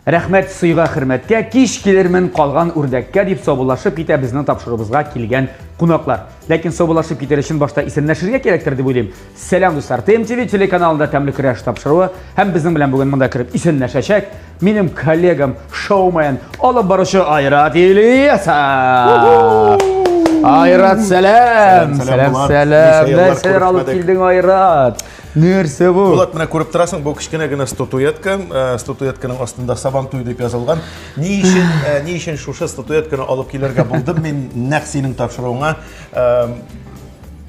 Рәхмәт сыйга хөрмәткә, кич килермен калган үрдәккә дип саубуллашып китә безнең тапшыруыбызга килгән кунаклар. Ләкин саубуллашып китәр өчен башта исәнләшергә кирәктер дип уйлыйм. Сәлам дуслар, ТМТВ телеканалында тәмле көрәш тапшыруы һәм безнең белән бүген монда кереп исәнләшәчәк минем коллегам, шоумен, алып баручы Айрат Ильясов. Айрат, сәлам! Сәлам, сәлам. Нәрсәләр алып килдең, Айрат? Нәрсә бу? Булат, менә күреп торасың, бу кечкенә генә статуэтка, статуэтканың астында Сабантуй дип язылган. Ни өчен, ни өчен шушы статуэтканы алып килергә булдым мин нәкъ синең тапшыруыңа?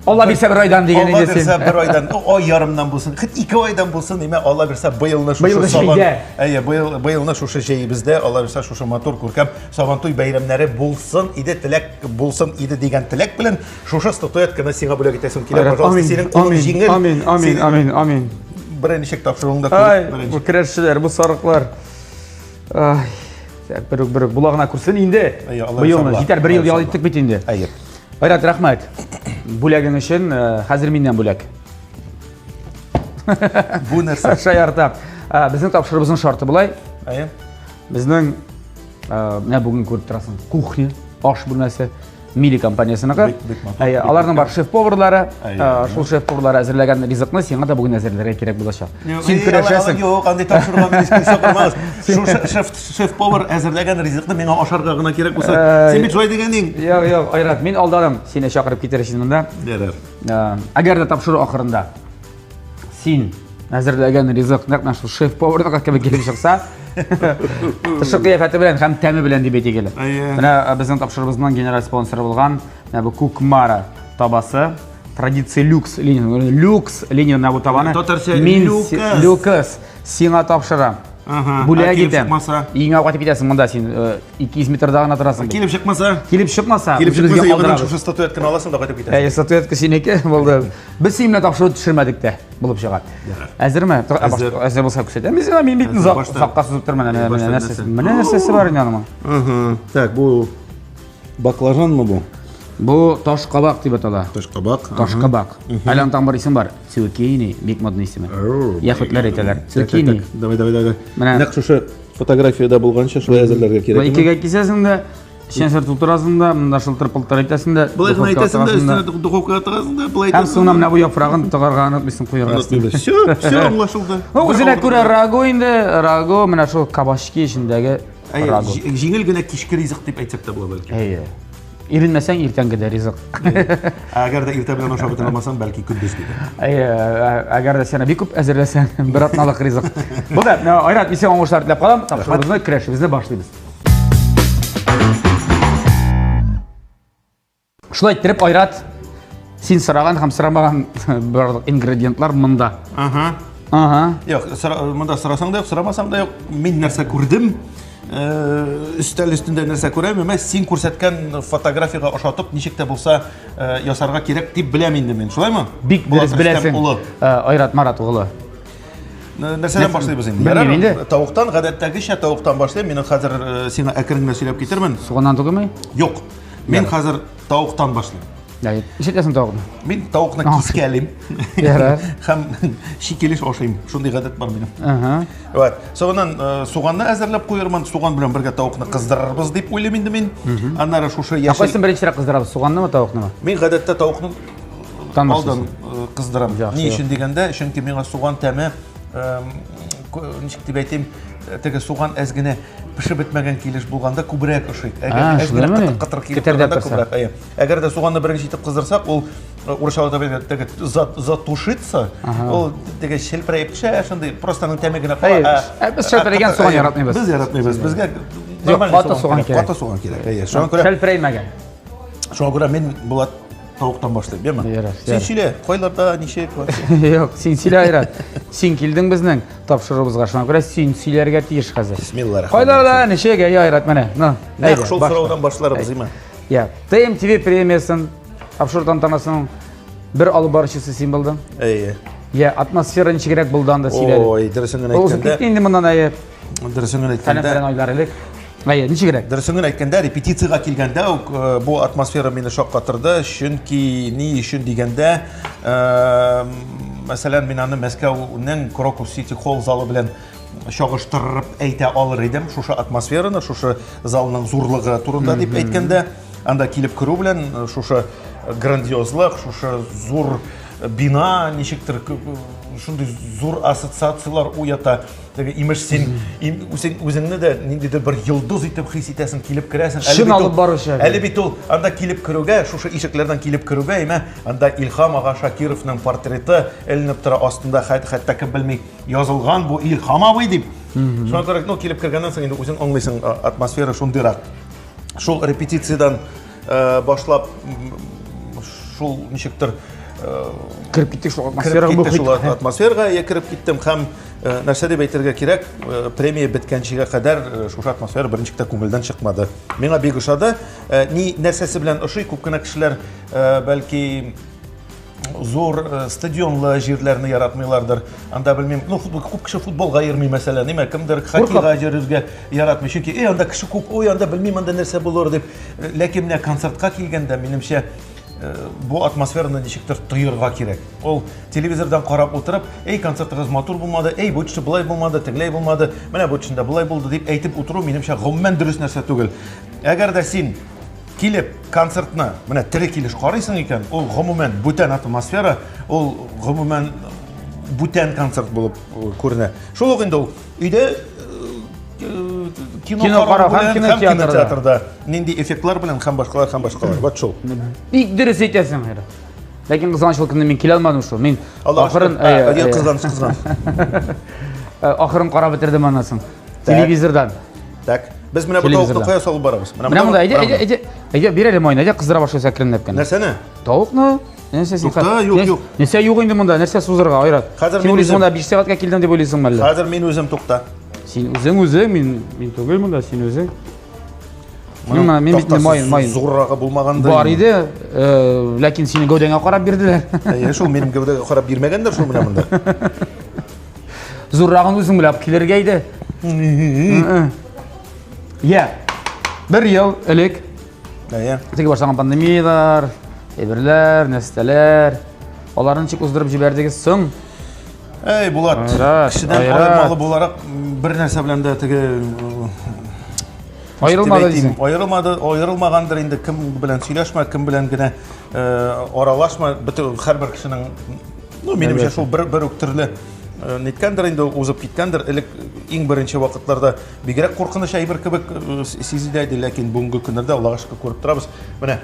Алла бирсә бер айдан дигән инде син. Алла бирсә бер айдан, ай ярымнан булсын, хит 2 айдан булсын, имә Алла бирсә быелны шушы сабан. Әйе, быел быелны шушы җәебездә Алла бирсә шушы матур күркәм Сабантуй бәйрәмнәре булсын иде, теләк булсын иде дигән теләк белән Шушы статуэтканы сиңа бүләк итәсем килә, пожалуйста, синең кулың җиңел. Амин, амин, амин, амин. Беренче тапшыруыңда күреп, беренче. Бу көрәшчеләр, бу сарыклар. Ай, так, берүк, берүк, була гына күрсен инде. Быелны җитәр, бер ел ял иттек бит инде. Әйе. Айрат, рәхмәт. Бүләгең өчен, хәзер миннән бүләк. Бу нәрсә? Шаярта. Безнең тапшыруыбызның шарты болай. Әйе. Безнең менә бүген күреп торасың, кухня, аш бүлмәсе. Мили компаниясенеке. Әйе, аларның бар шеф-поварлары, шул шеф-поварлары әзерләгән ризыкны сиңа да бүген әзерләргә кирәк булачак. Син көрәшәсең. Юк, андый тапшыруга мине һич чакырмагыз. Шул шеф-повар әзерләгән ризыкны миңа ашарга гына кирәк булса. Син бит шулай дигән идең. Юк, юк, Айрат, мин алдадым сине чакырып китер өчен монда. Ярар. Әгәр дә тапшыру ахырында син әзерләгән ризык нәкъ менә шул шеф-поварныкы кебек килеп чыкса, тышкы кыяфәте белән һәм тәме белән дип әйтик әле. Менә безнең тапшыруыбызның генераль спонсоры булган менә бу Кукмара табасы, традиция люкс линия, люкс линия менә бу табаны. Татарча мин люкс сиңа тапшырам. Бүләк итәм. Өеңә кайтып китәсең монда син 200 метрда гына торасың. Килеп чыкмаса? Килеп чыкмаса, килеп чыкмаса, яңадан шушы статуэтканы аласың да кайтып китәсең. Әйе, статуэтка синеке булды. Без синең белән тапшыру төшермәдек тә, булып чыга. Әзерме? Әзер. Әзер булса күрсәтәм. Мин сиңа мин бит озак озакка сузып тормам. Менә менә нәрсәсе. Менә нәрсәсе бар инде аның. Ага. Так, бу баклажанмы бу? Бу ташкабак дип атала. Ташкабак. Ташкабак. Әле аның тагын бер исем бар. Цукини, бик модный исеме. Яһүдләр әйтәләр. Цукини. Давай, давай, давай. Менә нәкъ шушы фотографиядә булганча шулай әзерләргә кирәк. Икегә кисәсең дә, Сенсор тутырасың да, монда шылтыр-пылтыр итәсең дә. Болай гына итәсең дә, өстенә духовкага тыгасың да, болай итәсең. Һәм соңыннан менә бу яфрагын тыгарга онытмыйсың куярга. Все, все аңлашылды. Ну, үзенә күрә рагу инде, рагу менә шул кабачки эчендәге рагу. Җиңел генә кичке ризык дип әйтсәк тә була бәлки. Әйе. Иренмәсәң иртәнге дә ризык. Әгәр дә иртә белән ашап бетерә алмасаң, бәлки көндезге дә. Әйе, әгәр дә син бик күп әзерләсәң, бер атналык ризык. Булды, Айрат, мин сиңа уңышлар теләп калам. Тапшыруыбызны, көрәшебезне башлыйбыз. Шулай иттереп, Айрат, син сораган һәм сорамаган барлык ингредиентлар монда. Ага. Ага. Юк, монда сорасаң да юк, сорамасаң да юк. Мин нәрсә күрдем? Өстәл өстендә нәрсә күрәм, әмма син күрсәткән фотографиягә ошатып, ничек тә булса ясарга кирәк дип беләм инде мин. Шулаймы? Бик дөрес беләсең. Айрат Марат углы. Нәрсәдән башлыйбыз инде? Белмим инде. Тавыктан, гадәттәгечә тавыктан башлыйм. Мин хәзер сиңа әкрен генә сөйләп китермен. Суганнан түгелме? Юк. Мин хәзер тавыктан башлыйм. Әйе. Ишетәсең тавыкны? Мин тавыкны кискәлим. Ярар. Һәм шикелеш ашыйм. Шундый гадәт бар минем. Ага. Вот. Соңыннан суганны әзерләп куермын. Суган белән бергә тавыкны кыздырырбыз дип уйлыйм инде мин. Аннары шушы яшел. Кайсын беренчерәк кыздырабыз? Суганнымы, тавыкнымы? Мин гадәттә тавыкны алдан кыздырам. Ни өчен дигәндә, чөнки миңа суган тәме, ничек дип әйтим, теге суган әз генә пешеп бетмәгән килеш булганда күбрәк ошый. Әгәр әз генә кытыр-кытыр килеп торганда күбрәк. Әйе. Әгәр дә суганны беренче итеп кыздырсак, ул урысчалап әйтеп теге затушится, ул теге челперәеп төшә, шундый просто аның тәме генә кала. Без челперәйгән суган яратмыйбыз. Без яратмыйбыз. Безгә каты суган кирәк. Каты суган кирәк. Әйе. Шуңа күрә челперәймәгән. Шуңа күрә мин Булат тавыктан башлыйм, яме? Ярар, Син сөйлә, кайларда, ничек? Юк, син сөйлә, Айрат. Син килдең безнең тапшыруыбызга, шуңа күрә син сөйләргә тиеш хәзер. Бисмиллаһ. Кайларда, ничек, әй, Айрат, менә. На, нәкъ шул сораудан башларбыз, име? Я, ТМТВ премиясын тапшыру тантанасының бер алып баручысы син булдың. Әйе. Я, атмосфера ничегрәк булды анда сөйлә. Ой, дөресен генә әйткәндә. Ул инде моннан әйе. Дөресен генә әйткәндә. Фәлән айлар элек. Әйе, ничегрәк? Дөресен генә әйткәндә, репетициягә килгәндә үк бу атмосфера мине шаккатырды, чөнки ни өчен дигәндә, мәсәлән, мин аны Мәскәүнең Крокус Сити Холл залы белән чагыштырып әйтә алыр идем шушы атмосфераны, шушы залның зурлыгы турында дип әйткәндә, анда килеп керү белән шушы грандиозлык, шушы зур бина ничектер шундый зур ассоциацияләр уята. Теге имеш син үзең үзеңне дә ниндидер бер йолдыз итеп хис итәсең, килеп керәсең. Әле бит алып баручы. Әле бит ул анда килеп керүгә, шушы ишекләрдән килеп керүгә, имә, анда Илһам ага Шакировның портреты эленеп тора, астында хәтта кем белми язылган бу Илһам абый дип. Шуңа күрә, ну, килеп кергәннән соң инде үзең аңлыйсың, атмосфера шундыйрак. Шул репетициядән башлап шул ничектер кереп киттек шул атмосферага, мохит. Шул атмосферага я кереп киттем һәм нәрсә дип әйтергә кирәк, премия беткәнчегә кадәр шушы атмосфера берничек тә күңелдән чыкмады. Миңа бик ошады. Ни нәрсәсе белән ошый, күп кенә кешеләр бәлки зур стадионлы җирләрне яратмыйлардыр. Анда белмим, ну футбол күп кеше футболга йөрми мәсәлән, ниме, кемдер хоккейга йөрергә яратмый. Чөнки эй, анда кеше күп, ой, анда белмим, анда нәрсә булыр дип. Ләкин менә концертка килгәндә, минемчә, бу атмосфераны ничектер тоерга кирәк. Ул телевизордан карап утырып, эй, концертыгыз матур булмады, эй, бу төше болай булмады, тегеләй булмады, менә бу төшендә болай булды дип әйтеп утыру, минемчә, гомумән дөрес нәрсә түгел. Әгәр дә син килеп концертны менә тере килеш карыйсың икән, ул гомумән бүтән атмосфера, ул гомумән бүтән концерт булып күренә. Шул ук инде ул өйдә кино карау һәм кинотеатрда нинди эффектлар белән һәм башкалар һәм башкалар. Вот шул. Бик дөрес әйтәсең, Айрат. Ләкин кызганыч ул көнне мин килә алмадым шул. Мин ахырын кызганыч кызганыч. Ахырын карап бетердем аннан соң. Телевизордан. Так. Без менә бу тавыкны кая салып барабыз? Менә монда, әйдә, әйдә, әйдә. Әйдә, бир әле майны, әйдә кыздыра башлыйбыз әкренләп кенә. Нәрсәне? Тавыкны. Нәрсә син? Тукта, юк, юк. Нәрсә юк инде монда? Нәрсә сузырга, Айрат? Хәзер мин үзем монда 5 сәгатькә килдем дип уйлыйсыңмы әллә? Хәзер мин үзем тукта. Син үзең үзең, мин мин түгел монда, син үзең. Мин мин бит май май зуррагы булмаганда. Бар иде, ләкин сине гәүдәңә карап бирделәр. Әйе, шул минем гәүдәгә карап бирмәгәндер шул менә монда. Зуррагын үзең беләп килергә иде. Я. Бер ел элек. Әйе. Теге башланган пандемияләр, әйберләр, нәрсәләр. Аларны ничек уздырып җибәрдегез соң? Әй, Булат, кешедән аермалы буларак бер нәрсә белән дә теге Аерылмады дисең. Аерылмады, аерылмагандыр инде кем белән сөйләшмә, кем белән генә аралашма, бөтен һәрбер кешенең Ну, минемчә, шул бер, бер үк төрле э, ниткәндер инде узып киткәндер. Элек иң беренче вакытларда бигрәк куркыныч әйбер кебек э, сизелә иде, ләкин бүгенге көннәрдә Аллага шөкер күреп торабыз. Менә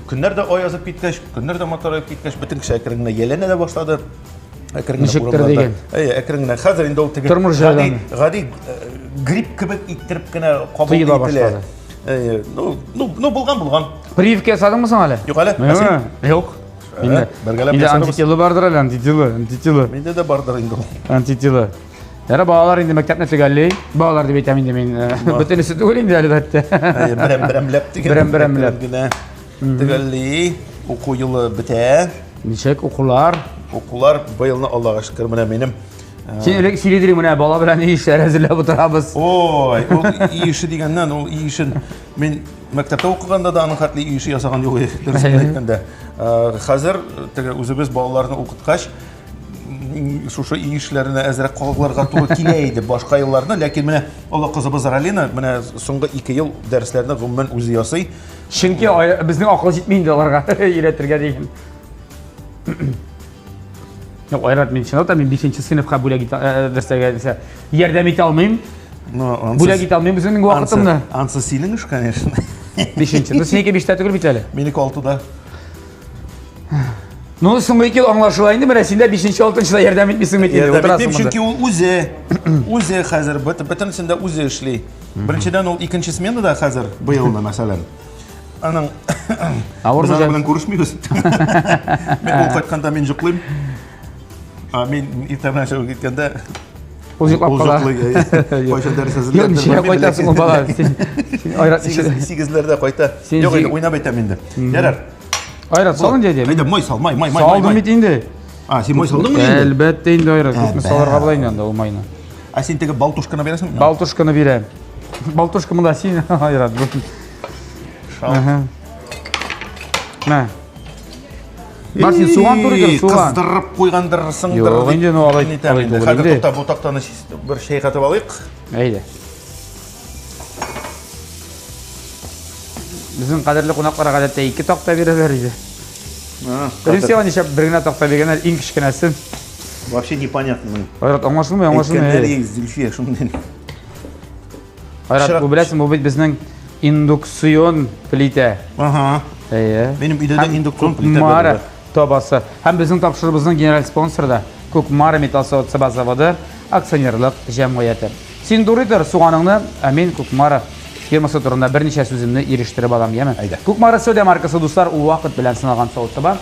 көннәр дә аязып киткәч, көннәр дә матураеп киткәч, бөтен кеше әкрен генә яләнә дә башлады. Әкрен генә урамнарда. Әйе, әкрен генә. Хәзер инде ул теге Тормыш гади, гади э, грипп кебек иттереп кенә кабул ителә. Әйе, ну, ну, ну булган булган. Прививка ясадыңмы соң әле? Юк әле. Юк. Инде бергәләп Инде антителы бардыр әле, антителы, антителы. Миндә дә бардыр инде ул. Антителы. Яра балалар инде мәктәпне төгәлли. Балалар дип әйтәм инде мин. Э, бөтенесе түгел инде әлбәттә. Берәм-берәмләп дигән. Берәм-берәмләп генә төгәлли. Уку елы бетә. Ничек укулар? Укулар быелны Аллага шөкер менә минем э, Син элек сөйлидең менә бала белән өй эшләре әзерләп утырабыз. Ой, ул өй эше дигәннән, ул өй эшен мин Мәктәптә укыганда да аның хәтле өй эше ясаган юк иде, дөресен әйткәндә. Хәзер теге үзебез балаларны укыткач, шушы өй эшләренә әзрәк кагылырга туры килә иде башка елларны, ләкин менә олы кызыбыз Ралина менә соңгы 2 ел дәресләрне гомумән үзе ясый. Чөнки безнең акыл җитми инде аларга өйрәтергә дигән. Юк, Айрат, мин чынлап та мин 5 сыйныфка бүләк итә, нәрсәгә нәрсә ярдәм итә алмыйм. Ну, ансыз, Бүләк итә алмыйм үземнең вакытымны. Ансы синең эш, конечно. 5. Ну, синеке 5-тә түгел бит әле. Минеке 6-да. Ну, соңгы ике ел аңлашыла инде, менә син дә 5-нче, 6-нчыда ярдәм итмисең бит инде. Ярдәм итмим, чөнки ул үзе, үзе хәзер бөтенесендә үзе эшли. Беренчедән ул икенче сменада хәзер быелны, мәсәлән. Аның Авыр Без аның белән күрешмибез. Мин ул кайтканда мин йоклыйм. А мин иртә белән чыгып киткәндә ул йоклап кала. Кайчан дәрес әзерләп. Юк, ничә кайтасың ул бала? Син Айрат сигезләрдә кайта. Юк, инде уйнап әйтәм инде. Ярар. Айрат, сал инде әйдә. Әйдә, май сал, май, май, май. Салдым бит инде. А, син май салдыңмы инде? Әлбәттә инде, Айрат. Күпме салырга була инде анда ул майны. А син теге балтушканы бирәсеңме? Балтушканы бирәм. Балтушка монда син, Айрат. Шал. Мә. Мартин, суган турыйдыр, суган. Кыздырып куйгандырсыңдыр. Юк, инде, ну, алай алай түгел Хәзер тукта, бу тактаны бер чәйкатып алыйк. Әйдә. Безнең кадерле кунаклар гадәттә ике такта бирәләр иде. Беренче нишләп бер генә такта биргәннәр, иң кечкенәсен. Вообще непонятно. Айрат, аңлашылмый, аңлашылмый. Әйткәннәр Зөлфия шундый. Айрат, бу беләсең, бу бит безнең индукцион плитә. Ага. Әйе. Минем өйдә дә индукцион плитә бар. Табасы. Һәм безнең тапшыруыбызның генераль спонсоры да Кукмара металл савыт-саба заводы акционерлык җәмгыяте. Син турыйдыр суганыңны, ә мин Кукмара фирмасы турында берничә сүземне ирештереп алам, яме? Әйдә. Кукмара сәүдә маркасы, дуслар, ул вакыт белән сыналган савыт-саба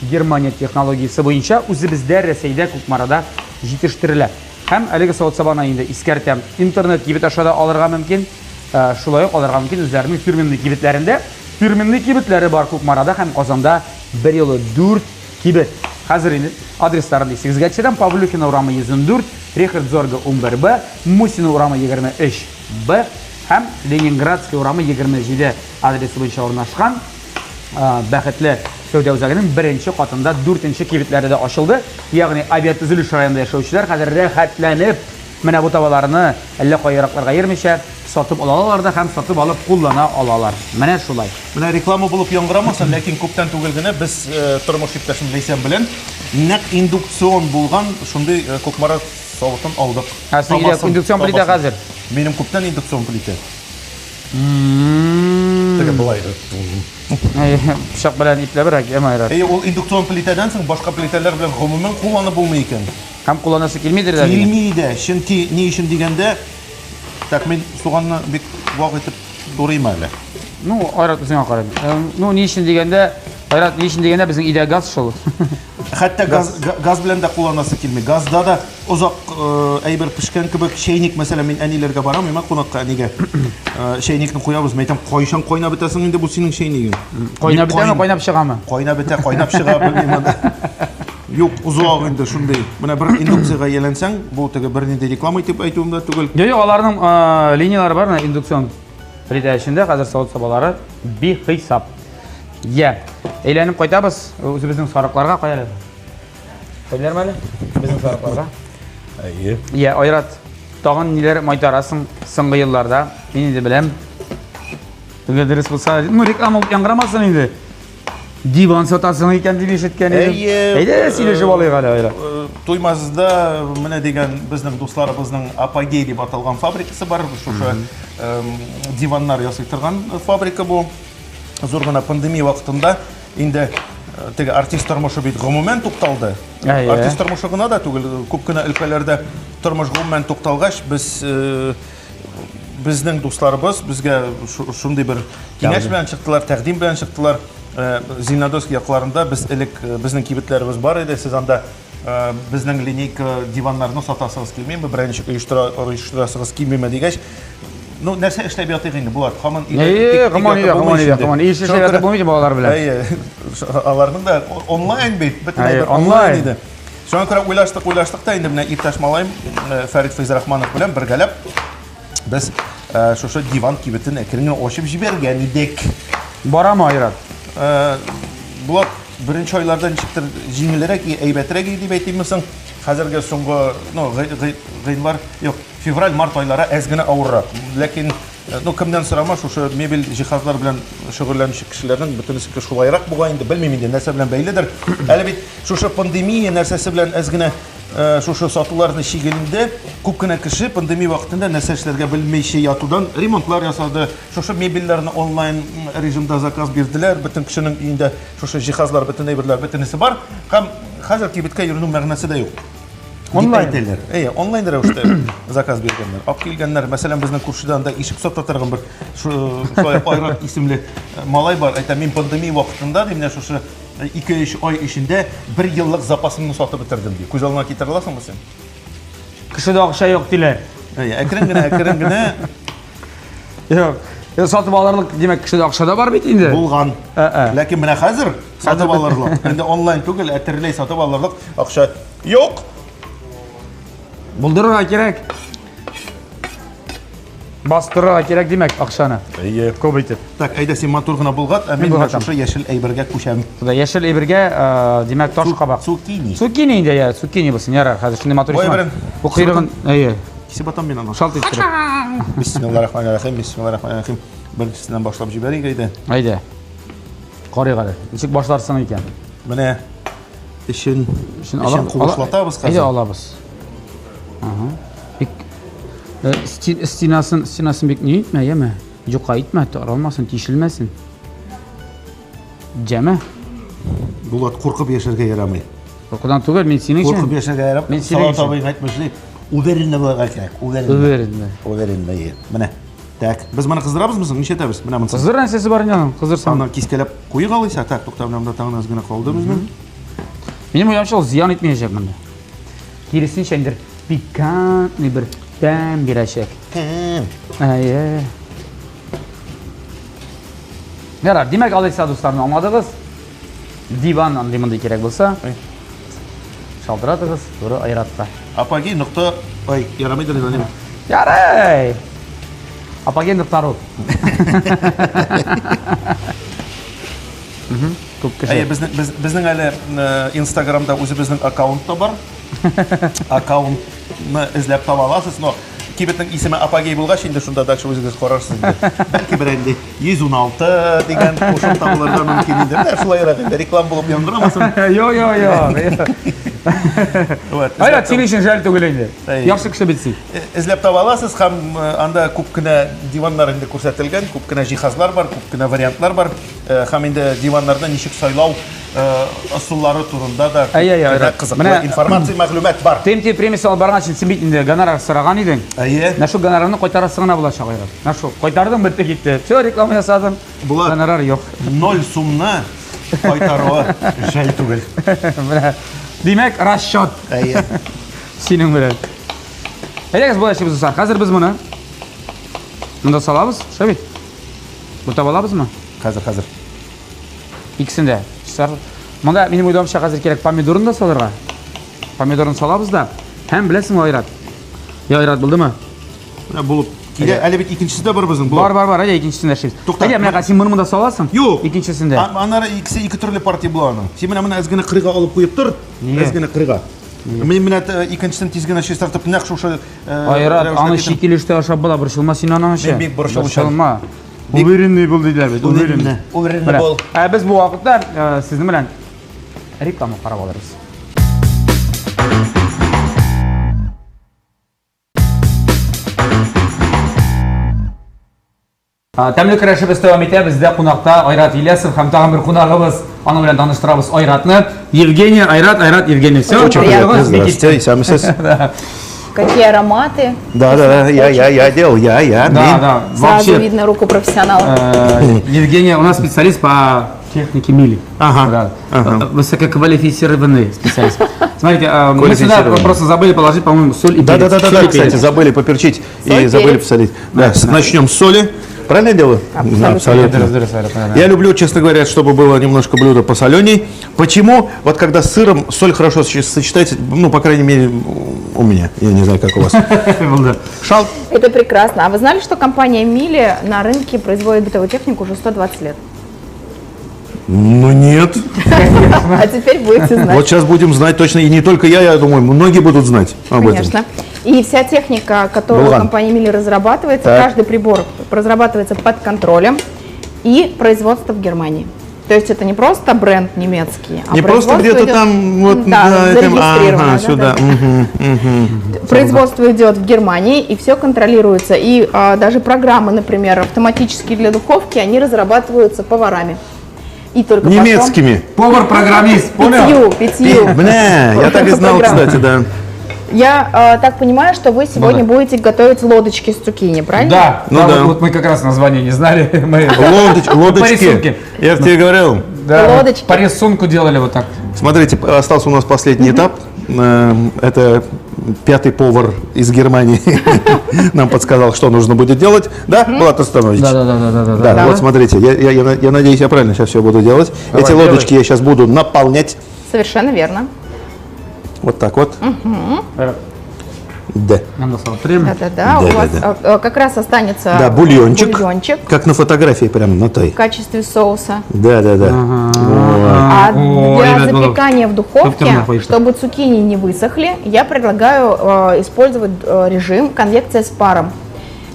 Германия технологиясе буенча үзебездә Рәсәйдә Кукмарада җитештерелә. Һәм әлеге савыт-сабаны инде искәртәм, интернет кибет аша да алырга мөмкин. Э, шулай ук алырга мөмкин үзләренең фирменный кибетләрендә. Фирменный кибетләре бар Кукмарада һәм Казанда бер юлы 4 кибет. Хәзер инде адресларын исегезгә төшерәм. Павлюхина урамы 114, Рихард Зорга 11Б, Мусина урамы 23Б һәм Ленинградский урамы 27 адресы буенча урнашкан Бәхетле сәүдә үзәгенең беренче катында дүртенче кибетләре дә ачылды. Ягъни авиатөзелеш районында яшәүчеләр хәзер рәхәтләнеп менә бу табаларны әллә кая еракларга йөрмичә сатып ала алалар да һәм сатып алып куллана алалар. Менә шулай. Менә реклама булып яңгырамасын, ләкин күптән түгел генә без э, тормыш иптәшем Ләйсән белән нәкъ индукцион булган шундый э, Кукмара савытын алдык. Ә син индукцион плитә хәзер? Минем күптән индукцион плитә. Теге болай. Пычак белән ипләбрәк, әмма Айрат. Әйе, ул индукцион плитәдән соң башка плитәләр белән гомумән кулланып булмый икән. Һәм кулланасы килмидер дә. Килми дә, чөнки ни өчен дигәндә, так мин суганны бик вак итеп турыйм әле. Ну, Айрат үзеңә карыйм. Э, ну, ни өчен дигәндә, Айрат, ни өчен дигәндә безнең өйдә газ шул. Хәтта газ, газ белән дә кулланасы килми. Газда да озак э, әйбер пешкән кебек чәйник, мәсәлән, мин әниләргә барам, миңа кунакка әнигә э, чәйникне куябыз. Мин әйтәм, кайчан кайнап бетәсең инде бу синең чәйнигең? Кайнап бетәме, кайнап чыгамы? Кайнап бетә, кайнап чыга, белмим анда. Юк, озак инде шундый. Менә бер индукциягә ияләнсәң, бу теге бернинди реклама итеп әйтүем дә түгел. Юк, юк, аларның э, линияләре бар, менә индукцион плитә эчендә хәзер савыт-сабалары бихисап. Йә, әйләнеп кайтабыз үзебезнең сарыкларга. Кая әле? Кайдалармы әле? Безнең сарыкларга. Әйе. Йә, Айрат, тагын ниләр майтарасың соңгы елларда? Мин инде беләм. Теге дөрес булса, ну реклама булып яңгырамасын инде. Диван сатасың икән дип ишеткән идем. Әйе. Әйдә, сөйләшеп алыйк әле, Айрат. Э, Туймазда менә дигән безнең дусларыбызның Апогей дип аталган фабрикасы бар. Шушы эм, диваннар ясый торган фабрика бу. Зур гына пандемия вакытында инде э, теге артист тормышы бит гомумән тукталды. Әйе. Артист тормышы гына да түгел, күп кенә өлкәләрдә тормыш гомумән тукталгач, без э, безнең дусларыбыз безгә шундый бер киңәш белән чыктылар, тәкъдим белән чыктылар. Э, Зеленодольск якларында без элек безнең кибетләребез бар иде, сез анда безнең линейка диваннарны сатасыгыз килмиме, берәр ничек оештыра, оештырасыгыз килмиме дигәч, ну, нәрсә эшләп ятыйк инде, Булат, һаман өйдә Әйе, һаман өйдә, һаман өйдә, һаман. Эш эшләп ятып булмый балалар белән. Әйе, аларның да онлайн бит, бөтен әйбер онлайн иде. Шуңа күрә уйлаштык, уйлаштык та инде менә иптәш малаем э, Фәрит Фәйзрахманов белән бергәләп без э, шушы диван кибетен әкрен генә ачып җибәргән идек. Барамы, Айрат? Э, Булат, беренче айларда ничектер җиңелрәк, әйбәтрәк иде дип әйтимме соң? Хәзерге соңгы, ну, гыйнвар, юк, февраль, март айлары әз генә авыррак. Ләкин, э, ну, кемнән сорама, шушы мебель җиһазлар белән шөгыльләнүче кешеләрнең бөтенесе шулайрак бугай инде, белмим инде, нәрсә белән бәйледер. Әле бит шушы пандемия нәрсәсе белән әз генә э, шушы сатуларны чигенде. Күп кенә кеше пандемия вакытында нәрсә эшләргә белмичә ятудан ремонтлар ясады. Шушы мебельләрне онлайн режимда заказ бирделәр. Бөтен кешенең өендә шушы җиһазлар, бөтен әйберләр, бөтенесе бар. Һәм хәзер кибеткә йөрүнең мәгънәсе дә юк. Онлайн. Әйтәләр. Әйе, онлайн рәвештә заказ биргәннәр. Ак килгәннәр. Мәсәлән, безнең күршедә анда ишек сата торган бер шулай Айрат исемле э, малай бар. Әйтә, мин пандемия вакытында, ди, менә шушы 2-3 ай эчендә бер еллык запасымны сатып бетердем, ди. Күз алдыңа китерә аласыңмы син? Кешедә акча юк диләр. Әйе, әкрен генә, әкрен генә Юк. Юк, сатып алырлык, димәк, кешедә акча да бар бит инде. Булган. Ә-ә. Ләкин менә хәзер сатып алырлык. Инде онлайн түгел, ә тереләй сатып алырлык акча юк. Булдырырга кирәк. Бастырырга кирәк димәк акчаны. Әйе. Күп итеп. Так, әйдә син матур гына болгат, ә мин менә шушы яшел әйбергә күчәм. Туда яшел әйбергә, димәк, таш кабак. Цукини. Цукини инде, я, цукини булсын. Ярар, хәзер шундый матур исем. Бу койрыгын, әйе. Кисеп атам мин аны. Шалт иттереп. Бисмиллахир-рахманир-рахим, бисмиллахир-рахманир-рахим. Беренчесеннән башлап җибәрик әйдә. Әйдә. Карыйк әле. Ничек башларсың икән? Менә эчен эчен куышлатабыз хәзер. Әйдә алабыз. Ага. Бик стенасын, стенасын бик ни итмә, яме. Юка итмә, таралмасын, тишелмәсен. Җәмә. Булат, куркып яшәргә ярамый. Куркудан түгел, мин синең өчен. Куркып яшәргә ярамый. Мин синең өчен. Салават абый әйтмешли, уверенно булырга кирәк, уверенно. Уверенно. Уверенно, менә. Так, без моны кыздырабызмы соң? Нишләтәбез? Менә монысы. Кыздыр нәрсәсе бар инде аның? Кыздырсаң. Аны кискәләп куйык алайса. Так, тукта, менә монда тагын аз гына калды безнең. Минем уйлавымча, ул зыян итмәячәк монда. Киресенчә, инде пикантный бер тәм бирәчәк. Тәм. Әйе. Ярар, димәк, алайса, дусларны аңладыгыз. Диван андый мондый кирәк булса, шалтыратыгыз, туры Айратка. Апогей нокта, ой, ярамыйдыр инде, әнием. Ярый! Апогей нокта ру. Күп кеше. Әйе, безнең әле Инстаграмда үзебезнең аккаунт та бар. Аккаунтны эзләп таба аласыз, но кибетнең исеме Апогей булгач, инде шунда дальше үзегез карарсыз инде. Бәлки бер инде 116 дигән кушып табылырга мөмкин инде. Менә шулайрак инде реклама булып яңгырамасын. Йо, йо, йо. Айрат, синең өчен жәл түгел инде. Яхшы кеше бит син. Эзләп таба аласыз һәм анда күп кенә диваннар инде күрсәтелгән, күп кенә җиһазлар бар, күп кенә вариантлар бар. Һәм инде диваннарны ничек сайлау ысуллары турында да кызыклы информация, мәгълүмат бар. ТМТ премиясе алып барган өчен син бит инде гонорар сораган идең. Әйе. Менә шул гонорарны кайтарасы гына булачак, Айрат. Менә шул. Кайтардың, бетте китте. Все, реклама ясадың. Булат. Гонорар юк. 0 сумны кайтаруы жәл түгел. Менә. Димәк, расчет. Әйе. Синең белән. Әйдәгез, болай эшлибез, дуслар. Хәзер без моны монда салабыз, шулай бит? Бутап алабызмы? Хәзер, хәзер. Икесен дә. Монда минем уйлавымча хәзер кирәк помидорын да салырга. Помидорын салабыз да. Һәм беләсеңме, Айрат? Я, Айрат, булдымы? Менә булып килә. Әле бит икенчесе дә бар безнең. Бар, бар, бар. Әйдә, икенчесен дә эшлибез. Тукта. Әйдә, менә син моны монда саласың. Юк. Икенчесен дә. Аннары икесе ике төрле партия була аның. Син менә моны әз генә кырыйга алып куеп тор. Әз генә кырыйга. Мин менә икенчесен тиз генә чистартып, нәкъ шушы Айрат, аны чи килештә ашап була, борчылма син аның өчен. Мин бик борчылучан. Борчылма. Уверенный бул диләр бит, уверенный. Уверенный бул. Ә без бу вакытта сезнең белән реклама карап алырбыз. Тәмле көрәшебез дәвам итә. Бездә кунакта Айрат Ильясов һәм тагын бер кунагыбыз. Аның белән таныштырабыз Айратны. Евгения, Айрат, Айрат, Евгения. Все, очень приятно. Здравствуйте, исәнмесез. Какие ароматы. Да, да, да, я делал, я. Да, да. Сразу вообще, видно руку профессионала. Евгения у нас специалист по технике Мили. Ага. Да. Ага. Высококвалифицированный специалист. Смотрите, мы сюда просто забыли положить, по-моему, соль и перец. Да, да, да, кстати, забыли поперчить и забыли посолить. Да, начнем с соли. Правильно я делаю? Абсолютно. Абсолютно. Я люблю, честно говоря, чтобы было немножко блюдо посоленей. Почему? Вот когда с сыром соль хорошо сочетается, ну, по крайней мере, у меня. Я не знаю, как у вас. Шал. Это прекрасно. А вы знали, что компания Мили на рынке производит бытовую технику уже 120 лет? Ну нет. А теперь будете знать. Вот сейчас будем знать точно. И не только я думаю, многие будут знать об этом. Конечно. И вся техника, которую компания Мили разрабатывается, каждый прибор разрабатывается под контролем и производство в Германии. То есть это не просто бренд немецкий, а не просто где-то там вот, да, зарегистрировано. Ага, сюда. Да, да. Производство идет в Германии, и все контролируется. И даже программы, например, автоматические для духовки, они разрабатываются поварами. И только немецкими. Потом... Повар-программист, понял? Пятью. Бля, я так и знал, кстати, да. Я так понимаю, что вы сегодня будете готовить лодочки с цукини, правильно? Да, ну, да. Вот мы как раз название не знали. Мы... Лодочки. Я тебе говорил. Да, лодочки. По рисунку делали вот так. Смотрите, остался у нас последний этап. Это пятый повар из Германии нам подсказал, что нужно будет делать. Да, Булат Астанович? Да. Вот смотрите, я надеюсь, я правильно сейчас все буду делать. Давай, эти лодочки я сейчас буду наполнять. Совершенно верно. Вот так вот. Да. Да-да-да, у вас как раз останется, да, бульончик, как на фотографии прям на той. В качестве соуса. Да-да-да. А для запекания в духовке, чтобы цукини не высохли, я предлагаю использовать режим конвекция с паром.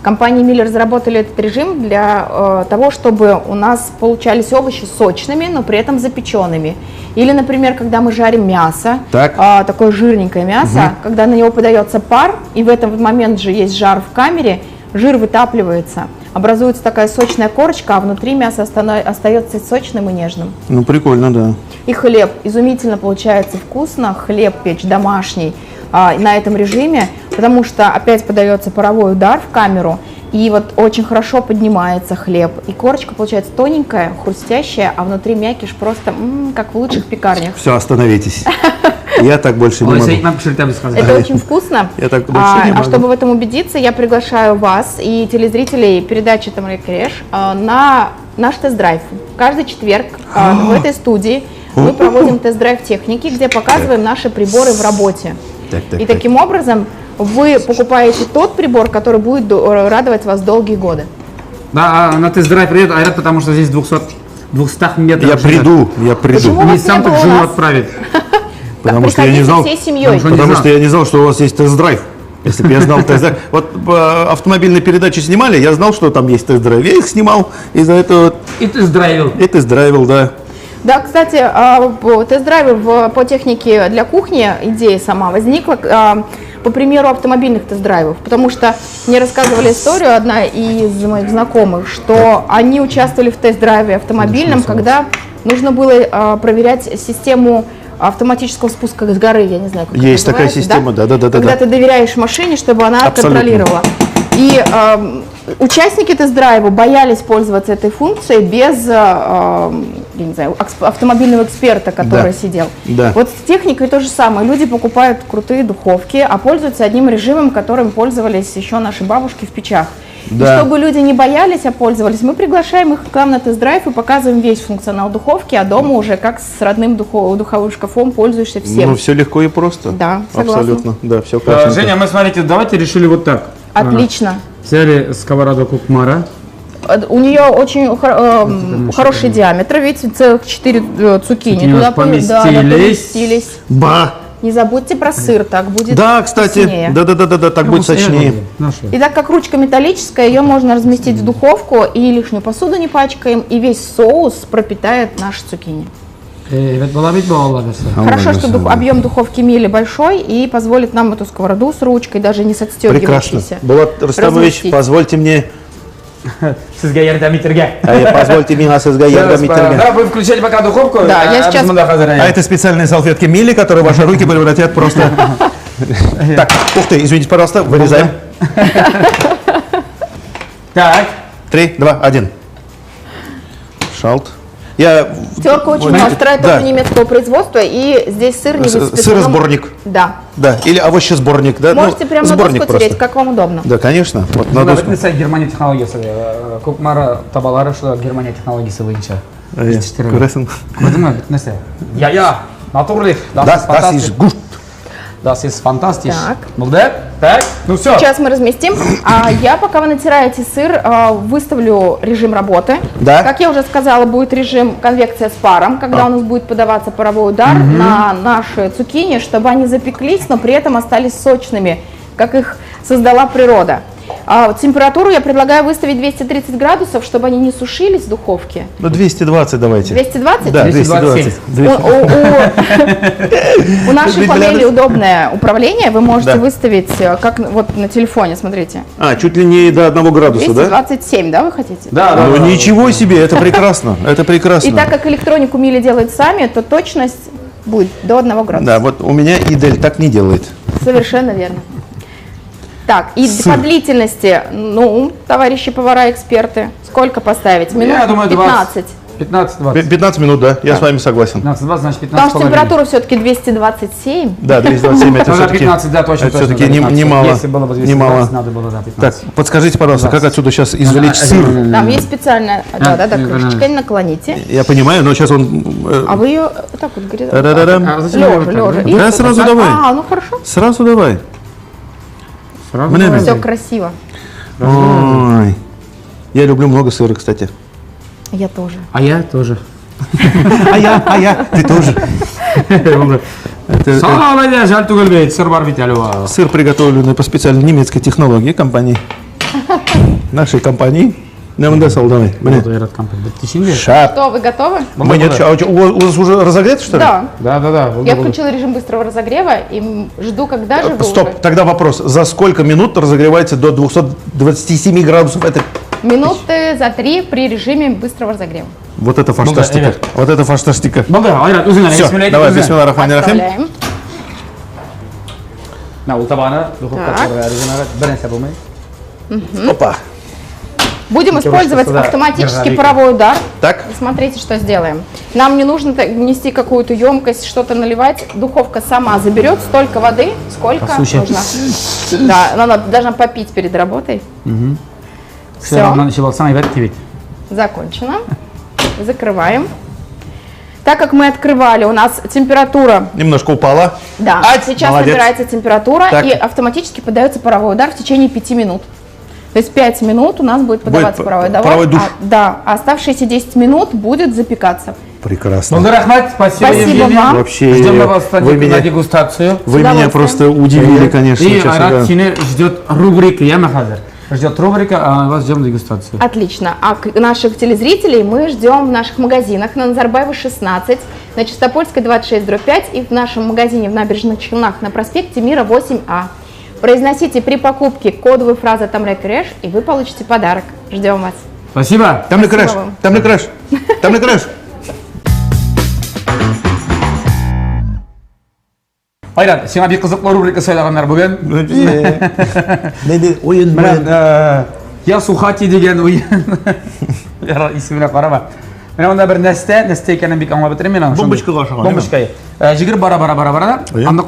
Компания Miele разработали этот режим для того, чтобы у нас получались овощи сочными, но при этом запеченными. Или, например, когда мы жарим мясо, такое жирненькое мясо, когда на него подается пар, и в этот момент же есть жар в камере, жир вытапливается, образуется такая сочная корочка, а внутри мясо остается сочным и нежным. Ну, прикольно, да. И хлеб. Изумительно получается вкусно. Хлеб печь домашний на этом режиме, потому что опять подается паровой удар в камеру, и вот очень хорошо поднимается хлеб, и корочка получается тоненькая, хрустящая, а внутри мякиш просто как в лучших пекарнях. Все, остановитесь. Я так больше не могу. Это очень вкусно. Я так больше не могу. А чтобы в этом убедиться, я приглашаю вас и телезрителей передачи Тамре Креш на наш тест-драйв. Каждый четверг в этой студии мы проводим тест-драйв техники, где показываем наши приборы в работе. И таким образом вы покупаете тот прибор, который будет радовать вас долгие годы. Да, на тест-драйв придет Айрат, потому что здесь 200 метров. Я приду, я приду. Не сам так жену отправит. Потому что я не знал, потому что я не знал, что у вас есть тест-драйв. Если бы я знал тест-драйв. Вот автомобильные передачи снимали, я знал, что там есть тест-драйв. Я их снимал, и за это... И тест-драйвил. И тест-драйвил, да. Да, кстати, тест-драйвы по технике для кухни, идея сама возникла по примеру автомобильных тест-драйвов, потому что мне рассказывали историю одна из моих знакомых, что они участвовали в тест-драйве автомобильном, когда нужно было проверять систему автоматического спуска с горы, я не знаю, как это есть такая система, да, да, да. Когда ты доверяешь машине, чтобы она контролировала. И участники тест-драйва боялись пользоваться этой функцией без, я не знаю, автомобильного эксперта, который сидел. Да. Вот с техникой то же самое. Люди покупают крутые духовки, а пользуются одним режимом, которым пользовались еще наши бабушки в печах. Да. И чтобы люди не боялись, а пользовались, мы приглашаем их к нам на тест-драйв и показываем весь функционал духовки, а дома уже как с родным духовым шкафом пользуешься всем. Ну, все легко и просто. Да, согласна. Абсолютно, да, все классно. Женя, мы, смотрите, давайте решили вот так. Отлично. Взяли сковороду Кукмара. У нее очень хороший диаметр, видите, целых 4 цукини туда поместились. Ба! Не забудьте про сыр, так будет Да, кстати, вкуснее. да, так будет сочнее. И так как ручка металлическая, ее можно разместить в духовку, и лишнюю посуду не пачкаем, и весь соус пропитает наши цукини. Хорошо, что объем духовки Miele большой и позволит нам эту сковороду с ручкой, даже не с отстегивающейся. Прекрасно. Булат Рустамович, позвольте мне... Сезгә ярдәм итәргә. Позвольте миңа сезгә ярдәм итәргә. Да, вы включайте пока духовку. Да, я сейчас... А это специальные салфетки Miele, которые ваши руки превратят просто... Так, ух ты, извините, пожалуйста, вырезаем. Так. 3, 2, 1. Шалт. Я... Терка очень острая, тоже немецкого производства, и здесь сыр не выспит. Сыросборник. Да. Да, или овощесборник, да? Можете прямо на доску тереть, как вам удобно. Да, конечно. Вот на доску. Германия технологиясы. Кукмара табалары, что Германия технологиясы буенча. Күрәсең. Күрдеңме, бит нәрсә? Я, natürlich. Das ist gut. Das ist fantastisch. Так. Булды? Так, ну все. Сейчас мы разместим. А я, пока вы натираете сыр, выставлю режим работы. Да. Как я уже сказала, будет режим конвекция с паром, когда у нас будет подаваться паровой удар на наши цукини, чтобы они запеклись, но при этом остались сочными, как их создала природа. Температуру я предлагаю выставить 230 градусов, чтобы они не сушились в духовке. Ну, 220 давайте. 220? Да, 220. У нашей панели удобное управление. Вы можете выставить, как вот на телефоне, смотрите. А, чуть ли не до 1 градуса, да? 227, да, вы хотите? Да. Ну, ничего себе, это прекрасно, это прекрасно. И так как электронику Miele делают сами, то точность будет до 1 градуса. Да, вот у меня Идель так не делает. Совершенно верно. Так, и сыр. По длительности, ну, товарищи повара, эксперты, сколько поставить? Минут? Я думаю, 15. 15-20. 15 минут, да, я с вами согласен. 15-20, значит 15. Потому что температура все-таки 227. Да, 227, это все-таки 15, да, точно, это все-таки немало. Если было бы 220, надо было, да, 15. Так, подскажите, пожалуйста, как отсюда сейчас извлечь сыр? Там есть специальная, да, крышечка, наклоните. Я понимаю, но сейчас он... А вы ее так вот, говорите, лежа, лежа. Да, сразу давай. А, ну хорошо. Сразу давай. Сразу Менә Все красиво. Ой. Я люблю много сыра, кстати. Я тоже. А я тоже. А я, ты тоже. Это, Сал әйдә, жәл түгел бит, сыр бар бит әле ул. Сыр, приготовленный по специальной немецкой технологии компании. Нашей компании. Менә монда сал, давай. Менә. Булды, яраткан бетте инде. Шап. Что, вы готовы? Мы нет, а у вас уже разогрето, что ли? Да. Да, да, да. булды, Я булды. включила режим быстрого разогрева и жду, когда же вы Стоп, уже. тогда вопрос. За сколько минут разогревается до 227 градусов? Это Минуты за три при режиме быстрого разогрева. вот это фаштастика. ребят. Вот это фаштастика. Булды, Айрат, үзең әле. Все, бисмилла әйтеп, давай, үзең. бисмилла рахмани рахим. Отправляем. Менә ул табаны духовка Так. куярга җәмәгать, бер нәрсә булмый. Опа. Будем Ничего, использовать что сюда автоматический нержавейка. паровой удар. Так. Смотрите, что сделаем. Нам не нужно нести какую-то емкость, что-то наливать. Духовка сама заберет столько воды, сколько Послушай. нужно. Да, она должна попить перед работой. Все. Все, Аннан эчеп алсаң әйбәт бит. закончено. Закрываем. Так как мы открывали, у нас температура, Немножко упала. да, Ать, сейчас молодец. набирается температура Так. и автоматически подается паровой удар в течение 5 минут. То есть 5 минут у нас будет подаваться паровой удар. паровой душ. Да, а оставшиеся 10 минут будет запекаться. Прекрасно. Булды, рәхмәт, спасибо, Спасибо Евгений. вам. Вообще, Ждем вас вы на меня, дегустацию. вы меня удовольствием. просто удивили, конечно, И честно Айрат говоря. сине ждет рубрика, я хәзер. Ждет рубрика, а вас ждем дегустацию. Отлично. А наших телезрителей мы ждем в наших магазинах на Назарбаева 16, на Чистопольской 26/5 и в нашем магазине в Набережных Челнах на проспекте Мира 8А. Произносите при покупке кодовую фразу «Тамля Крэш», и вы получите подарок. Ждем вас. Спасибо. Там ли Спасибо краш? вам. Там ли краш? Там ли краш? Айрат, сиңа бик кызыклы рубрика сайлаганнар бүген. Нинди уен Менә Я сухати дигән уен. Яра исеменә карама. Менә монда бер нәрсә, нәрсә икәнен бик аңлап бетермим мин аны. Бомбочкага охшаган, Бомбочка. Җигер бара бара бара бара да, Әйе. анда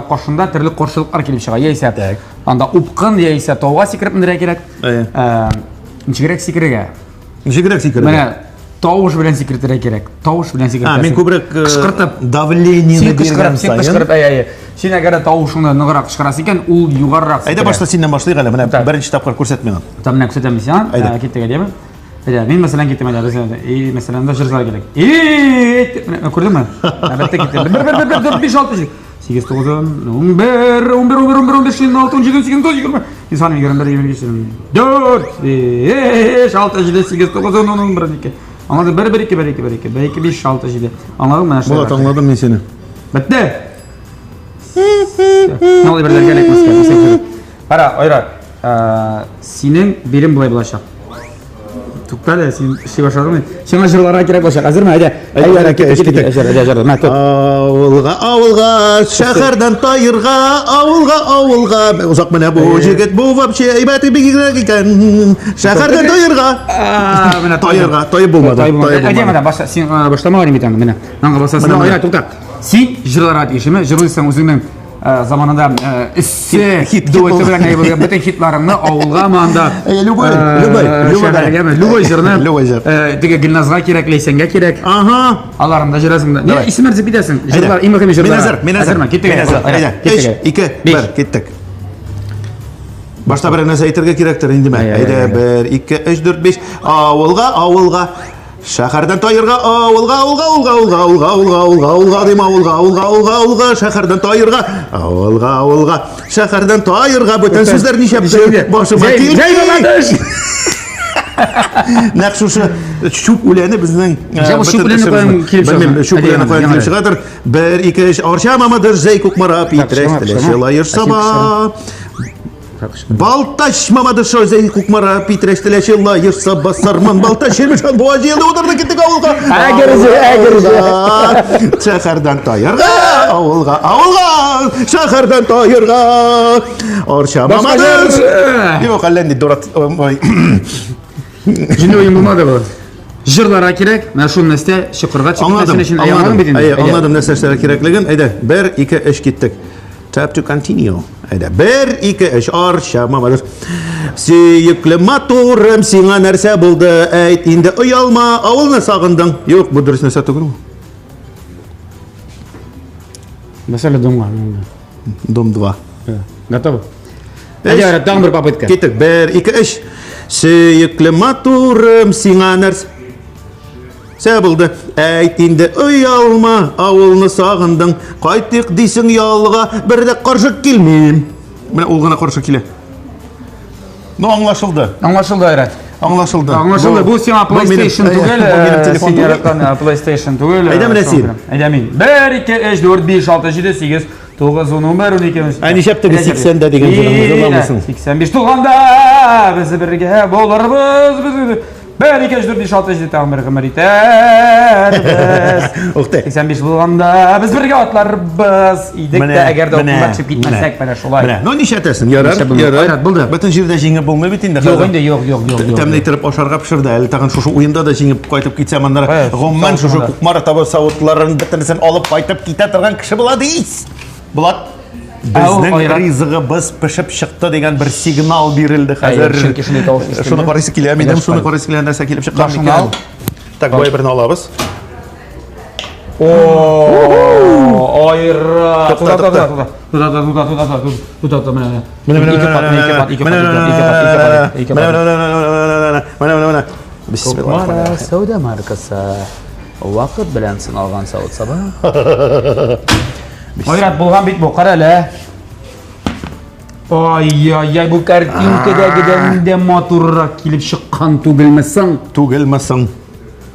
каршында төрле каршылыклар килеп чыга. Яисә Так. анда упкын, яисә тауга сикереп менергә кирәк. Әйе. Ничегрәк сикерергә? Ничегрәк сикерергә? Менә тавыш белән сикертергә кирәк. Тавыш белән сикертәсең. А, мин күбрәк кычкыртып давлениене Син кычкырып, биргән син саен. кычкырып, әй, әй. Син әгәр дә тавышыңны ныграк кычкырасың икән, ул югарырак Әйдә сикерә. башта синнән башлыйк әле. Менә Так. беренче тапкыр күрсәт миңа. Там менә күрсәтәм мин сиңа. Әйдә. Киттек әйдәме? Әйдә, мин мәсәлән киттем әйдә, без и мәсәлән дә җырлар кирәк. И, менә күрдеңме? Әлбәттә китте. 1 1 1 1 4 5 6 7 8 9 10 11 11 11 11 15 16 17 18 19 20. İnsan 21 22 24 5 6 7 8 9 10 11 12. Аңладың? 1 1 2 1 2 1 2 1 2 5 6 7. Аңладың mı? Булат, аңладым мин сине. Бетте. Ne oluyor берләргә эләкмәскә? Кара, Айрат, синең бирем болай булачак. Тукта әле, син эшли башладыңмы? Сиңа җырларга кирәк булачак. Әзерме? Әйдә. Әйдә, Әйдә, киттек, киттек, киттек. Җыр, әйдә, җыр. Мә, тот. Авылга, авылга, шәһәрдән таерга, авылга, авылга. Озак менә бу җегет, бу вообще әйбәт бигрәк икән. Шәһәрдән таерга. Менә Таерга, таеп булмады. Таеп булмады. Таеп Әйдә, булмады. менә башта, син башламаган бит аны, менә. Наңга басасың. Менә, менә. Айрат, тукта. Син җырларга тиешме? Җырлыйсың үзеңнең заманында эссе Хит, хит дуэты булган. белән әйбәт бөтен хитларыңны авылгамы анда? Әйе, любой, любой, любой. Шәһәргәме? Любой җырны. Любой җыр. Теге Гөлназга кирәк, Ләйсәнгә кирәк. Ага. Аларын да җырасың да. Давай. Не, исемнәр дип китәсең. Әйдә. Җырлар, иң мөһиме җырлар. Мин әзер, мин әзер. Әзерме? Киттек. Мин әзер. Әйдә, Әйдә. киттек. 3, 2, Биш. 1, киттек. Башта бер нәрсә әйтергә кирәктер инде мә. Әйдә, Әйдә, әйдә. 1, 2, 3, 4, 5. Авылга, авылга. Шәһәрдән таерга, авылга, авылга, авылга, авылга, авылга, авылга, авылга, авылга, дим, авылга, авылга, авылга, авылга, шәһәрдән таерга, авылга, авылга, шәһәрдән таерга, бүтән сүзләр ничәп башыма Зәй, килми. Зәй Мамадыш! Нәкъ шушы чүп үләне безнең, Ничә бу чүп бөтен үләне каян эшебезне. килеп чыга? Белмим, чүп Әйдә, үләне каян яңа килеп чыгадыр. 1, 2, 3, Арча, Мамадыш, Зәй, Кукмара, Питрәч, шуңа, Теләче, шуңа. Лаеш, Саба. Балтач, Мамадыш, Зәй, Кукмара, Питрәч, Теләче, Лаеш, Саба, Сарман, Балтач, Чирмешән, Буа җыелды, утырды, киттек авылга. Әгерҗе, Әгерҗе. Авылга, шәһәрдән таерга, авылга, авылга, шәһәрдән таерга. Арча, Башка Мамадыш. җыр. Юк, әллә нинди дурак, ой. Җинде уен булмады бу. Җырларга кирәк, менә шул нәрсә чокырга чыгып Аңладым, китмәсен өчен, әй, аңладың аңладым. бит инде. Әйе, Әйдә. аңладым нәрсә эшләргә кирәклеген. Әйдә, 1, 2, 3 киттек. Tap to continue. Әйдә, 1, 2, 3, Арча, Мамадыш. Сөекле матурым, сиңа нәрсә булды? Әйт инде, оялма, авылны сагындың. Юк, бу дөрес нәрсә түгел. Мәсәлә, домга. Дом 2. Готово. Әйдә, Айрат, тагын бер попытка. Киттек. Бер, ике, өч. Сөекле матурым, сиңа нәрсә? Сә булды. Әйт инде, оялма, авылны сагындың. Кайтыйк дисең ялга, бер дә каршы килмим. Менә ул гына каршы килә. Ну, аңлашылды. Аңлашылды, Айрат. Аңлашылды. Аңлашылды. Бу сиңа PlayStation түгел, телефон син яраткан PlayStation түгел. Әйдә менә син. Әйдә мин. 1 2 3 4 5 6 7 8 9 10 11 12 13. Ә нишләп теге 80-дә дигән җырыңны җырламыйсың? 85 тулганда без бергә булырбыз. Без 1, 2, 3, 4, 5, 6, 7 тагын бер гомер итәрбез. Ух ты. 85 булганда без бергә атларбыз. Идек тә, әгәр дә укуга төшеп китмәсәк, менә шулай. Менә, ну нишләтәсең? Ярар, ярар. Айрат, булды. Бөтен җирдә җиңеп булмый бит инде. Юк инде, юк, юк, юк. Тәмле итеп ашарга пешерде. Әле тагын шушы уенда да җиңеп кайтып китсәм, аннары гомумән шушы Кукмара таба савытларын бөтенесен алып кайтып китә торган кеше була дис. Булат. Безнең ризыгыбыз пешеп чыкты дигән бер сигнал бирелде хәзер. Чөнки шундый тавыш ишетелде. Шуны карыйсы килә, минем шуны карыйсы килә, нәрсә килеп чыккан икән. Так, бу әйберне алабыз. О, Айрат. Тукта, тукта. Тукта, тукта, тукта, тукта, тукта, тукта, менә. Менә, менә, Ике кат, ике кат, ике кат, ике кат, ике кат, ике кат. Менә, менә, менә, менә, менә, менә. Кукмара сәүдә маркасы. Вакыт белән сыналган савыт-саба. Айрат булган бит бу, кара әле. Ай-яй-яй, бу картинкадагыдан дә матуррак килеп чыккан түгелме соң? Түгелме соң?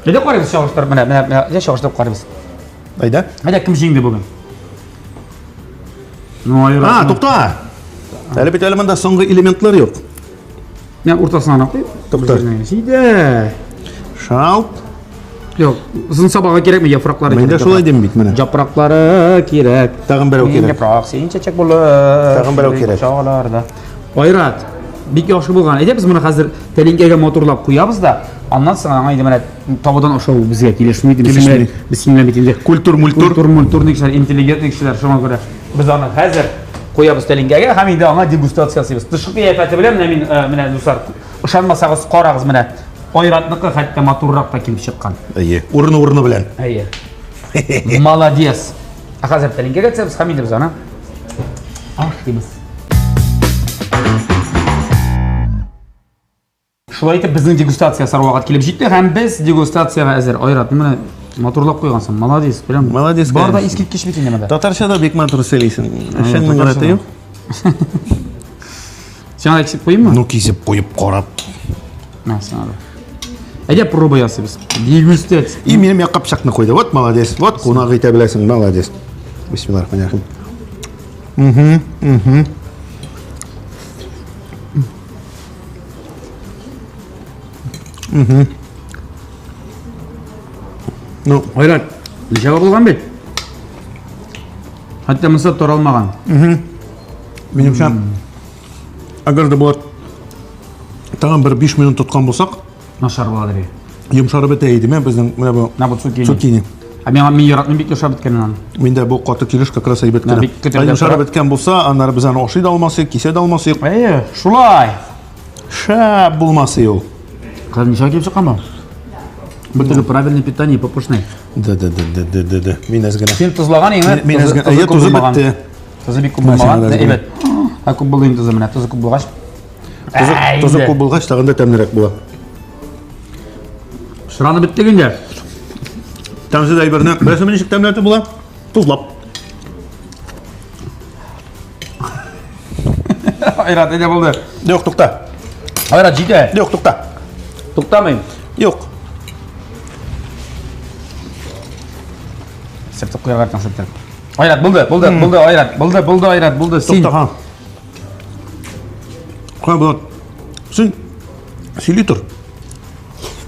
Әйдә карыйбыз чагыштырып, менә, менә, менә, әйдә чагыштырып карыйбыз. Әйдә. Әйдә, кем җиңде бүген? Ну, Айрат. А, тукта. Әле бит әле монда соңгы элементлар юк. Менә уртасына гына куй. Тукта. Җиде. Шалт. Юк, озын сабагы кирәкми, яфраклары Мин дә шулай дим бит менә. Яфраклары кирәк. Тагын берәү кирәк. Яфрак, син чәчәк булыр. Тагын берәү кирәк. Чаларда. Айрат, бик яхшы булган. Әйдә без моны хәзер тәлинкәгә матурлап куябыз да, аннан соң аңа инде менә табадан ашау безгә килешми. Килешми. Без синең бит инде культур-мультур. Культур-мультурный кешеләр, интеллигентный кешеләр, шуңа күрә без аны хәзер куябыз тәлинкәгә һәм инде аңа дегустация ясыйбыз. Тышкы кыяфәте белән менә мин, менә дуслар, ышанмасагыз карагыз менә. Айратныкы хәтта матуррак та килеп чыккан. Әйе, урыны-урыны белән. Әйе. Молодец. Ә хәзер тәлинкәгә төшәбез һәм инде без аны ашыйбыз. Шулай итеп безнең дегустация ясар вакыт килеп җитте һәм без дегустациягә әзер. Айрат, менә матурлап куйгансың. Молодец, прям. Молодец. Бар да искиткеч бит инде монда. Татарча да бик матур сөйлисең. Эшеңнең рәте юк. Сиңа да кисеп куйыйммы? Ну, кисеп куеп карап. На, сиңа да. Әйдә проба ясыйбыз. Дегустация. И минем якка пычакны куйды. Вот молодец. Вот кунак итә беләсең, молодец. Бисмиллахир-рахманир-рахим. Угу, угу. Угу. Ну, Айрат, ничә булган бит? Хәтта монысы таралмаган. Угу. Минемчә, әгәр дә болар тагын бер 5 минут тоткан булсак, начар була дип. Йомшарып бетә иде, менә безнең менә бу. Менә бу цукини. Цукини. Ә миңа мин яратмыйм бик йомшап беткәнен аны. Миндә бу каты килеш как раз әйбәт кенә. Бик Йомшарып беткән булса, аннары без аны ашый да алмас идек, кисә дә алмас идек. Әйе, шулай. Шәп булмас иде ул. Хәзер ничә килеп чыккан бу? Бер төрле правильное питание, попушный. Да, да, да, да, да, да, да. Мин әз генә. Син тозлаган иңме? Мин әз генә. Әйе, тозы бетте. Тозы бик күп булмаган. Әйбәт. Ә күп булды инде тозы менә. Тозы күп булгач. Тозы күп булгач, тагын да тәмлерәк була. Шыранып беттек инде. Тәмсез әйберне беләсеңме ничек тәмләтеп була? Тозлап. Айрат, әйдә булды. Юк, тукта. Айрат, җитә. Юк, тукта. Туктамыйм. Юк. Сертеп куярга артык сертеп. Айрат, булды, булды, булды, Айрат, булды, булды, Айрат, булды. Син. Тукта, Кая Булат? Син сөйли тор.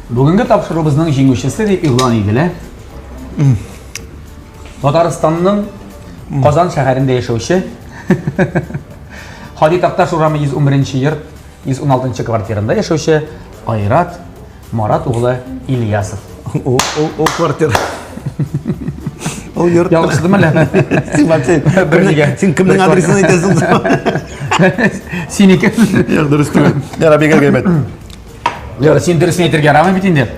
Бүгенге тапшыруыбызның җиңүчесе дип игълан ителә. Татарстанның Казан шәһәрендә яшәүче Һади Такташ урамы 111 йорт 116 квартирында яшәүче Айрат Марат углы Ильясов. Ул ул квартира. Ул йорт. Ялгыштым әллә? Син вообще син кемнең адресын әйтәсең? Синеке. Юк, дөрес түгел. Яра бик әйбәт. Юк, син дөресен әйтергә ярамый бит инде.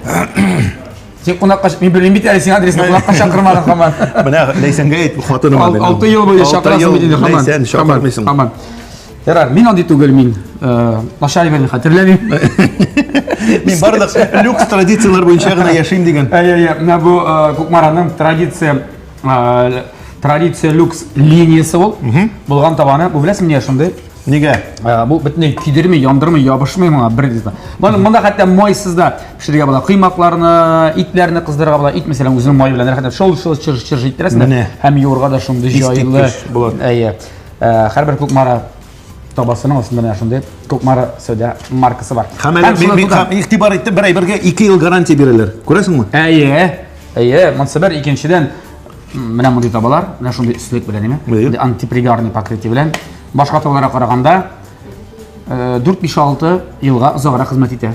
Син кунакка, мин белмим бит әле син адресны кунакка чакырмадың һаман. Менә Ләйсәнгә әйт, хатыныма. 6 ел буе чакырасың бит инде һаман. Ләйсән чакырмыйсың. Һаман. Ярар, мин андый түгел, мин э, начар әйберне хәтерләмим. Мин барлык люкс традицияләр буенча гына яшим дигән. Әйе, әйе, менә бу э, Кукмараның традиция э, традиция люкс линиясе ул. Булган табаны, бу беләсеңме нигә шундый? Нигә? Бу бөтенләй көйдерми, яндырмый, ябышмый моңа бер дә. Моны монда хәтта майсыз да пешерергә була. Коймакларны, итләрне кыздырырга була. Ит мәсәлән үзенең мае белән рәхәтләнеп шол шол чыр чыр иттерәсең дә. Һәм юырга да шундый җайлы. Әйе. Һәрбер Кукмара табасының астында менә шундый Кукмара сәүдә маркасы бар. Һәм әле мин игътибар иттем, бер әйбергә 2 ел гарантия бирәләр. Күрәсеңме? Әйе. Әйе, монысы бер, икенчедән менә мондый табалар, менә шундый өслек белән, әйме? Антипригарный покрытие белән. Башка табаларга караганда 4-5-6 елга озаграк хезмәт итә.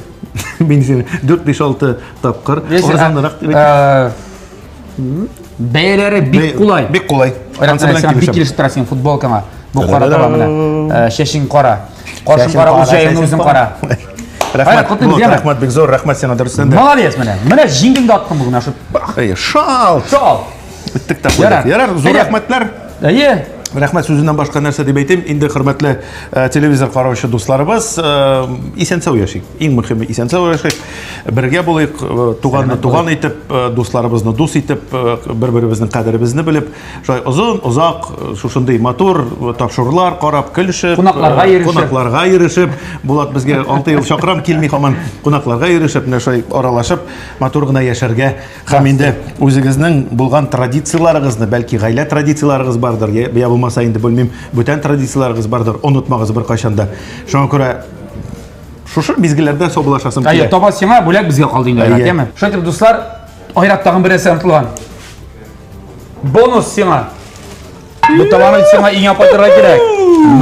Мин сине 4-5-6 тапкыр арзанрак дип әйтәм. Бәяләре бик кулай. Бик кулай. Бик килешеп тора синең футболкаңа. Бу кара таба менә. Чәчең кара. Кашың кара, үз җаеңны үзең кара. Рәхмәт, рәхмәт бик зур, рәхмәт сиңа дөрестән дә. Молодец менә. Менә җиңдең дә аттың бүген ашы. Әйе, шал. Шал. Үттек тә куйдык. Ярар, зур рәхмәтләр. Әйе. Рәхмәт сүзеннән башка нәрсә дип әйтим. Инде хөрмәтле э, телевизор караучы дусларыбыз, э, исән-сау яшик. Иң мөһиме исән-сау яшик. Бергә булыйк, э, туганны туган итеп, дусларыбызны дус итеп, бер-беребезнең кадеребезне белеп, шулай озын, озак шушындый матур тапшырулар карап, көлешеп, кунакларга йөрешеп, кунакларга йөрешеп, Булат безгә 6 ел чакырам, килми һаман кунакларга йөрешеп, менә шулай аралашып, матур гына яшәргә Һәм инде үзегезнең булган традицияләрегезне, бәлки гаилә традицияләрегез бардыр, я булмаса инде белмим, бүтән традицияләрегез бардыр, онытмагыз беркайчан да. Шуңа күрә шушы мизгелләрдә саубуллашасым килә. Әйе, таба сиңа, бүләк безгә калды инде, Айрат, яме. Шулай итеп, дуслар, Айрат тагын бер нәрсә онытылган. Бонус сиңа. Бу табаны сиңа иңә кайтырга кирәк.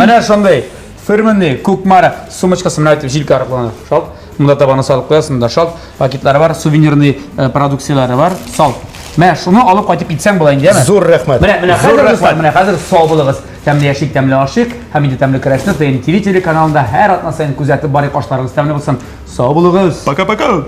Менә шундый фирменный Кукмара сумочкасы менә итеп җилкә арыклана. Шалт. Монда табаны салып куясың, монда шалт. Пакетлары бар, сувенирный э, продукцияләре бар. Сал. Менә шуны алып кайтып китсәң була инде, яме? Зур рәхмәт. Менә менә хәзер дуслар, менә хәзер сау булыгыз. Тәмле яшик, тәмле ашыйк һәм инде тәмле көрәшне ТНТ телеканалында һәр атна саен күзәтеп барыйк. Ашларыгыз тәмле булсын. Сау булыгыз. Пока-пока.